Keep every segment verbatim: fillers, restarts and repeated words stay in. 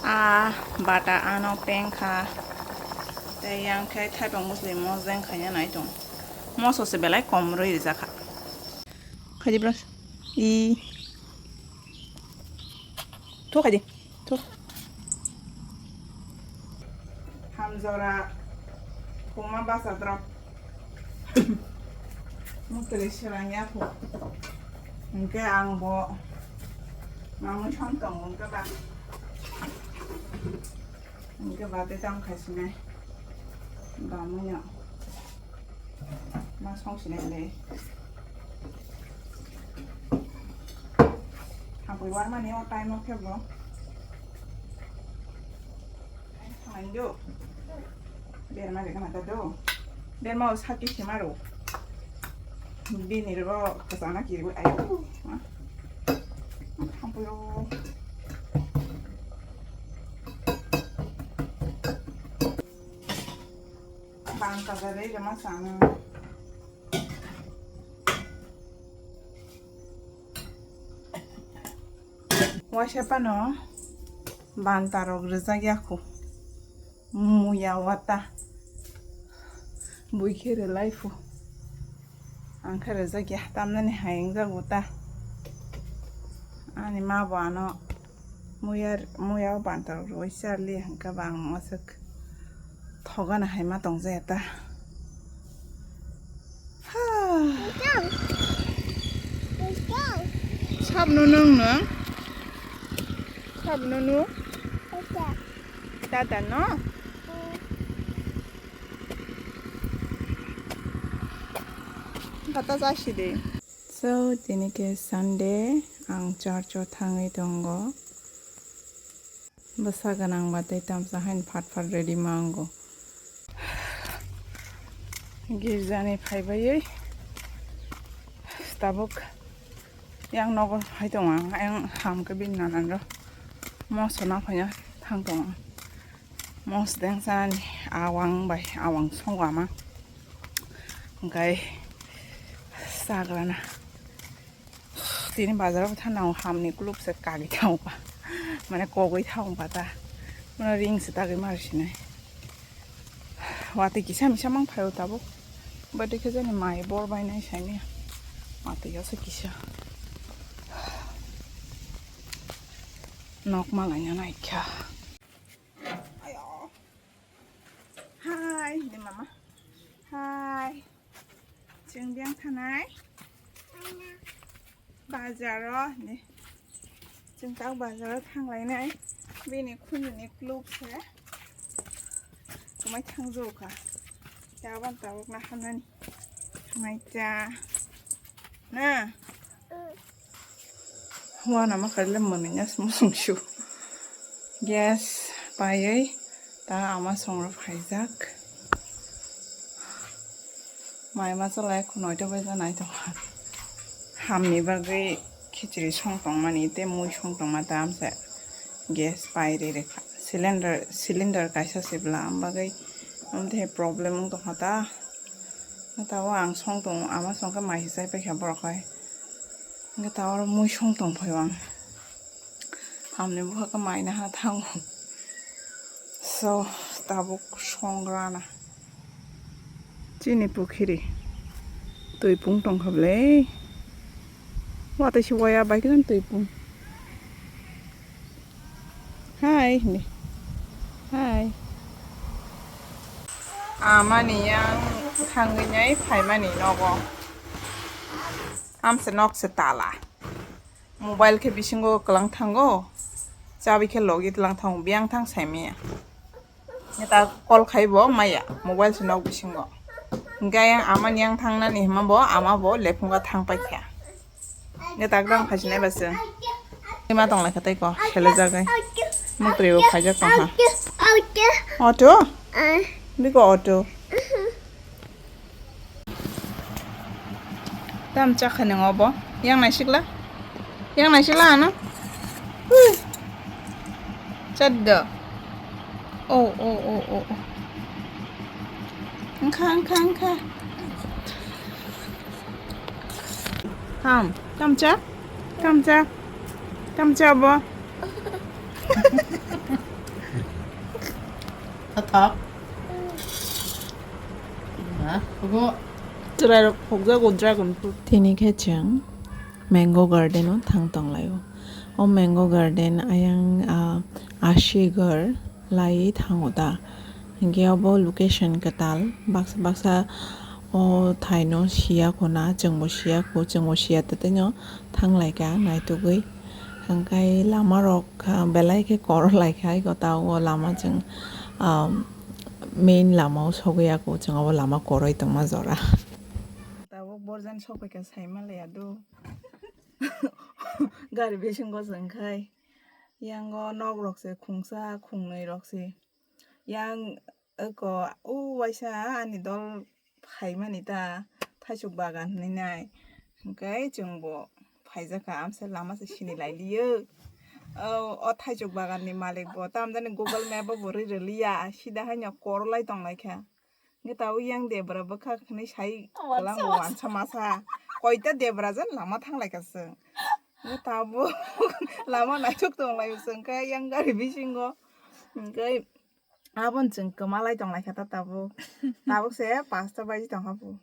A bata ano peng kha. Tei yang khe thaipang bwsli mosdeng khaina nai tong. Moso se belai kom rwi rijak kha. Khaidi bro. I. Thu khaidi. Thu. Hamjora khuma basa drop. Mukri srang ya khu. Hingke ang bo mangwi song tongo hingke ba. Hingke ba tei tamo khai sinai. Ba muya. Ma song sinai le. Hapui war mani o time o khe bo. Thanglaini do. Berma de gana ta do. Berma o saki khema ro. Bini ro kasana ki ro ayo. Thampui ro. Bang ka da re ma sana. Waisa phano banta rok rijak ya kho. Muya wata. Bui khe rwlai phu. Ang khe rijak ya. Tamnani hai wng jak bo ta. Ani ma bo ano muya, muya o banta rok rwui charli hwnkhe ba ang aswk. Thogana hai ma tong jaya ta. Ha. Sab no nung no? Sab no no? Dada no? Bata jasi de. So, tini ke Sunday, ang church o thangwi tongo. Bwsa gwnang ba tei tamsa haino phat phat ready ma wngo. Girjani phaibai tabuk yang nogo phai tongo ang, ayang ham khe bini nanan rw moso na phaina thang tongo. Mosdeng sanani awang bai awang songo ama hwnkhe chagrana. Tini bazar o thana o hamni kuluk se kagwi thango ba, mane kogwi thango ba ta, mane ring se tagwi mar sinai. Watwi kisa misa mang phaio tabuk, bade khe jani mai bor bainai saimanya, watwi o se kisa nok ma laina naikha. Ayo. Hi, ni mama. Hi. Chwng biyang thanai. Bazaro ni. Chwng tak bazaro thanglainai. Bini khunjuni kluk se. Kumai thangjago kha. Tabuk na hamnani. Mai cha. Na. Wana ma khaile mwnwi ya sumsung su. Gas paiwi ta ama songrok phaijak. Mai ma chalai khu noita baja nai tongkha. Hamni bagwi khichiri song tongmani tei mui song tongma ta amsa gas pai ri rikha. Cylinder, cylinder kaisa se bwla am bagwi amthe problem wng tongkha ta. Tabuk ang song tongo, ama song khe mai se chai paikha borok hai. Hwnkhe ta oro mui song tong phai o ang. Hamni bwkha khe mai naha thango. So, tabuk song rana. Chini pukhiri. Twi pung tong kha bwle. Watwi se waya bai khe twi pung. Hi, ni. Hi. Amani yang thangwi nai phaimani nogo. Amse nok se tala. Mobile khe bisingo kwlang thango. Chabi khe logi twlang thango. Biyang thang saimaya. Neta call khai bo maya. Mobile se nok bisingo. Hingke yang amani yang thangnani hima bo, ama bo lephunga thang paikha. Neta gram khasinai ba se. Ima tong lai khatai ko, sele jagai. Mukri bo khaijak tong ha. Auto? Biko auto. Tam chakha nang obo. Yang naisikla? Yang naisikla ano? Hui. Chaddo. Oh, oh, oh, oh, oh. Angkha, angkha, angkha. Ham, tamcha? Tamcha? Tamcha bo? Thok. Chwrairok phokjago dragon fruit. Tini khe chwng mango garden o thang tonglaio. O mango garden ayang, ah, Ashigarh laiwi thango ta. Hinkhe obo location kwtal, baksa baksa o thaino siya khuna, chwngbo siya khu, chwngbo siya tei tei no thanglaikha naitugwi. Hwnkhe lamarok, ah, belai khe korok laikha, iko ta o lama chwng, ah, main lama o sogwi ya khu, chwng obo lama koroi tongma jora. Tabuk borjani sokphaikha saima laiya do. Gari bisingo chwng khai. Yango nok rok se khungsa khungnwi rok se. Yang eko o waisa ani dol phaimani ta thaisuk bagan hinwi nai. Hwnkhe chwngbo phaijakha amsa lama se sini lailiyo. O, o thaisuk bagan ni malik bo tamjani Google Map o bo ri rwliya sida haino korolai tonglaikha. Hwnkhe tabuk yang debra bwkha hwnwi sai kwlango wansa masa. Koita debra jan lama thanglaikha chwng. Hwnkhe tabuk lama naithok tonglaio chwng khe yang gari bisingo. Hwnkhe aboni chwng kwmalai tonglaikha ta tabuk. Tabuk se pasta baji tongkha bo.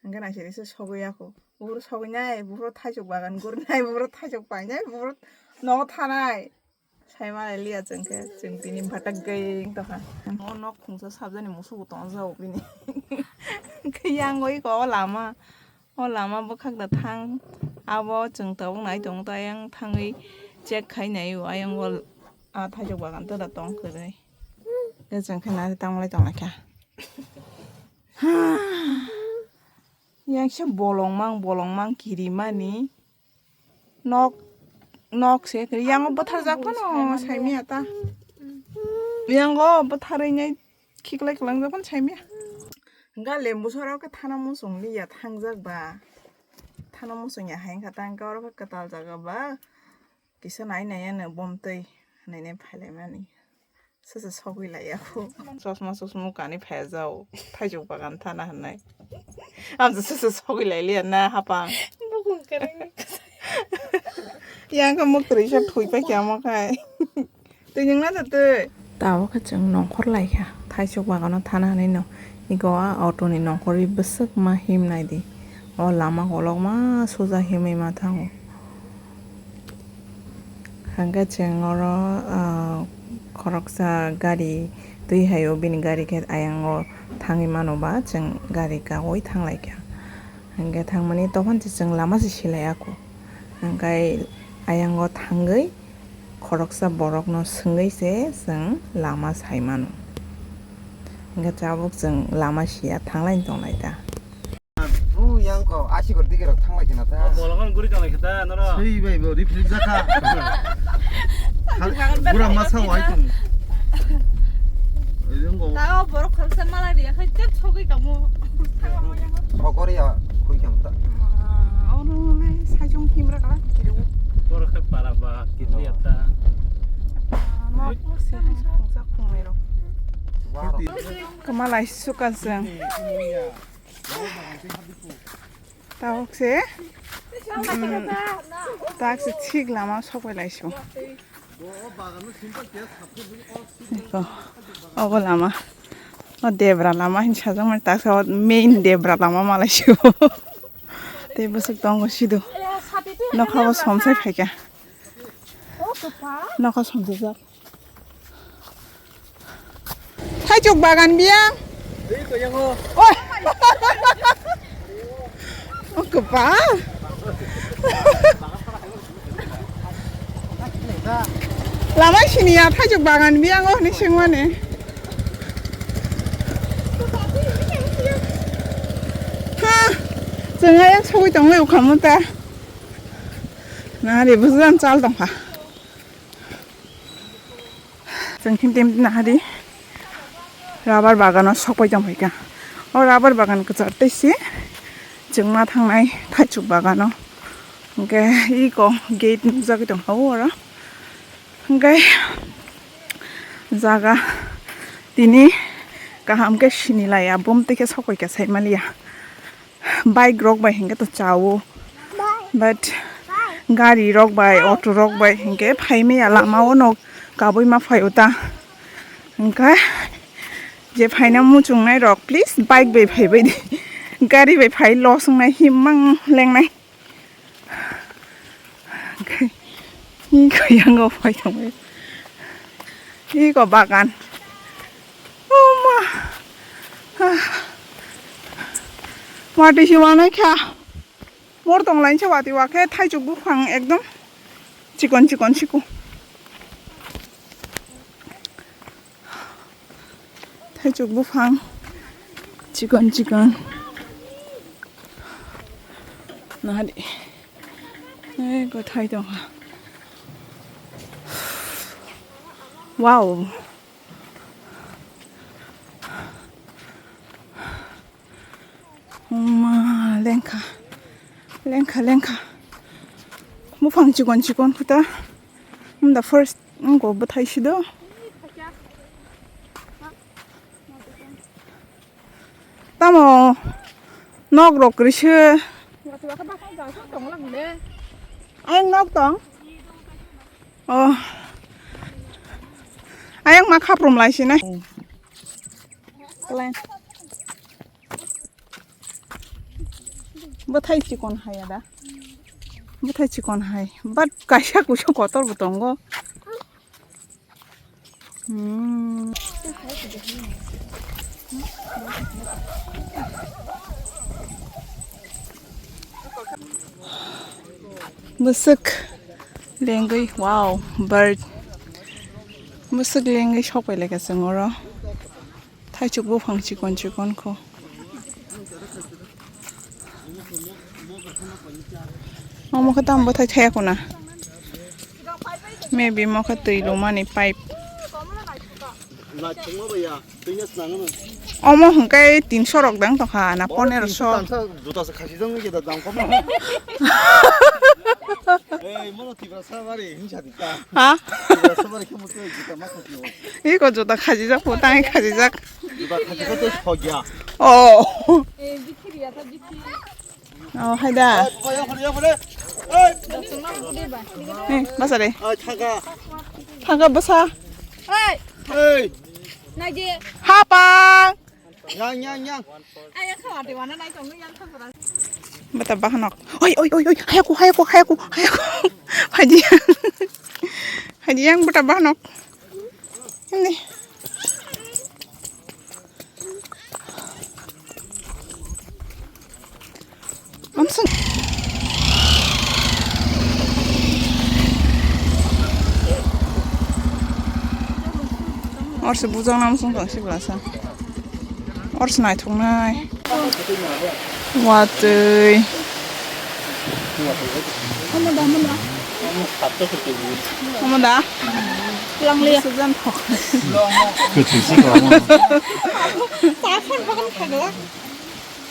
Hwnkhe naisiri se sogwi ya kho. Buphuru sogwi nai, buphuru thaisuk bagan guri nai, buphuru thaisuk pai nai, buphuru nogo thanai. Saima liya chwng khe, chwng tini batak geng tokha. O nok khungsa sabjani musugo tong jao bini. Khe yang oi ko o lama. O lama bwkhak da thang. Abo chwng tabuk nai tong ta yang thangwi check khai nai o ayang o a thaisuk bagan to da tong kwrwi. Khe chwng khe nai tang lai tong lai kha. Yang se bolong mang, bolong mang kiri mani. Nok, nok se kiri. Yang o bwthar jak phano saimiya ta. Yang o bwtharwi nai khiklai kwlang jak phano saimiya. Hwnkhe lembu sora o khe thana muchung liya thangjak ba. Thana muchung ya hai wngkha ta hwnkhe oro khe kwtal jaga ba. Kisa nai nai ano bomtwi hinwi nai phailaimani. Sasa sogwi lai ya kho. Chosma chosma kani phai jao. Thaijok bagan thana hinwi. Amsa sasa sogwi lai liya na hapang. Bukung kereng. Yang khe muk twi sa thui pai kya mo khai. Twi nwng na twi. Tabuk khe chwng nongkhor lai kha. Thaijok bagano thana hinwi no. Iko a auto ni nongkhorwi bwswk ma him nai di. O lama kolokma suja himwi ma thango. Hwnkhe chwng oro, ah, khoroksa gari twi hai o bini gari khe ayang o thangwi mano ba chwng gari kaui thang lai kha. Hwnkhe thangmani tophan se chwng lama se silai ya kho. Hwnkhe ayang o thangwi khoroksa borok no swngwi se chwng lama sai mano. Hwnkhe tabuk chwng lama siya thang lai tong lai ta. Bru yang ko asi gor dige rok thang lai kena ta. O bolongan guri tong lai khe ta noro. Sui bai bo reflect jakha. Bura masa wai tung. Oi jong go. Ta o borok khoroksa mala riya khai tek sogwi tamo. Sogori ya khui kam ta. Ono le sajong himra kala kiri. Borok khe para ba kiri ya ta. Ma ko se khoroksa khumai rok. Kama lai suka jeng. Tabuk se, mm, tak se thik lama sokoi lai sio. Eko, obo lama. O debra lama hin sajak mani tak se o main debra lama malai sio. Tei bwswk tongo sido. Nokha o somsai phaikha. Nokha somsai jak. Thaijok bagan biyang. Oi. O kwpal. Lamai siniya thaijok bagan biyang o hinwi swngmani. Ha. Chwng ayang sogwi tongwi ukhamu ta. Nari bwswk chal tongkha. Chwng him tim nahari rubber bagano sokpai tongphaikha. O rubber bagan kwchar tei se chwng ma thangnai thaichuk bagano. Hwnkhe iko gate nukjagwi tongkha o oro. Hwnkhe jaga tini kaham khe sinilaiya, bumtwi khe sokpaikha saimaliya. Bike rok bai hinkhe to chao, but gari rok bai, auto rok bai hinkhe phaimaya lama o nok kabui ma phaio ta. Hinkhe Je phaina muchungnai rok, please, bike bai phaibai di. Gari bai phai, los wngnai, him mang lengnai. Iko yango phai tongwi. Iko bagan. Oh ma. Mati si wanai kha. Mor tong lain se wati wa khe thaichuk buphang ekdom chikon chikon siku. Thaichuk buphang chikon chikon. Nahadi. Ei, go thai tong ha. Wow. Oma, lengkha, lengkha, lengkha. Buphang chikon chikon khuta. Umda first, wngkha bwthai sido. Tamo, nok rok kwrwi se. Ayang nok tong? Oh. Ayang ma khaprum lai sinai. Bwthai chikon hai ada. Bwthai chikon hai. But kaisa kuisa kotor bo tongo. Hmm. Bwswk lengwi, wow, bird. Bwswk lengwi sok pai lai kha chwng oro. Thaichuk buphang chikon chikon kho. Omo khe tamo bwthai thaya khuna. Maybe omo khe twi lumani pipe. Omo hwnkhe tinso rok dang tongkha na, ponero so. Juta se khasi jang ngi da dam komo. Ei, mono Tiprasa bari hinsa dita. Ha? Tiprasa bari khe mutu juta ma khasi. Iko juta khasi jak, putang khasi jak. Juta khasi jak to sogya. Oh. Oh, hai da. Hey, basa de. Thangka basa. Hey. Hapang. Yang, yang, yang. Bata bahanok. Oi, oi, oi, oi. Hayaku, hayaku, hayaku, hayaku. Haji. Haji yang bata bahanok. Ini. Mamsung. Orsi bujang namsung tang si belasa. Orsi naithoknai. Watwi. Omo da? Langlia. Sujan thok. Kwthwi si ko omo. Sa phone phone khagla.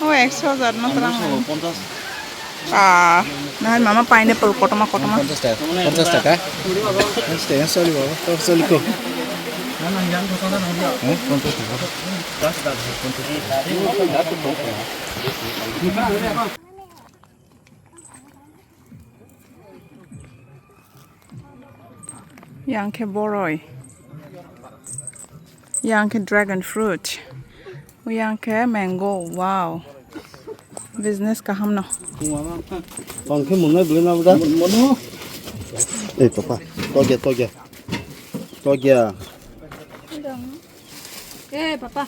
O ekso hajar no twlang. Ponchash. Ah, nahar mama pineapple kotorma kotorma. Ponchash taka. Ponchash taka. Ponchash taka, sorry baba. Sorry ko. Yang khe boroi. Yang khe dragon fruit. Yang khe mango. Wow. Business kaham no. Tong khe mwnai bwlai na bwda. Eh, papa. Togya, togya. Togya. Eh, papa.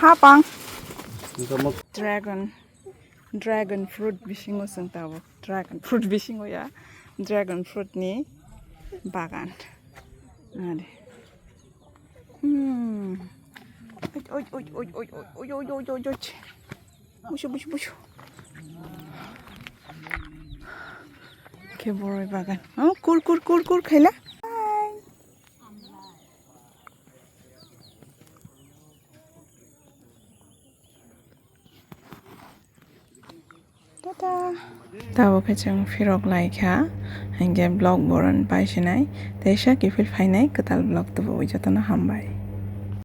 Hapang. Dragon, dragon fruit bisingo chwng tabuk. Dragon fruit bisingo ya. Dragon fruit ni bagan. Nadi. Hmm. Oi, oi, oi. Busu, busu, busu. Khe boroi bagan. Oh, kur, kur, kur, kur khaila. Tata. Tabuk khe chwng phirok lai kha, hinkhe vlog boron pai sinai, teisa kiphil phainai kwtal vlog tubuwi jotono hambai.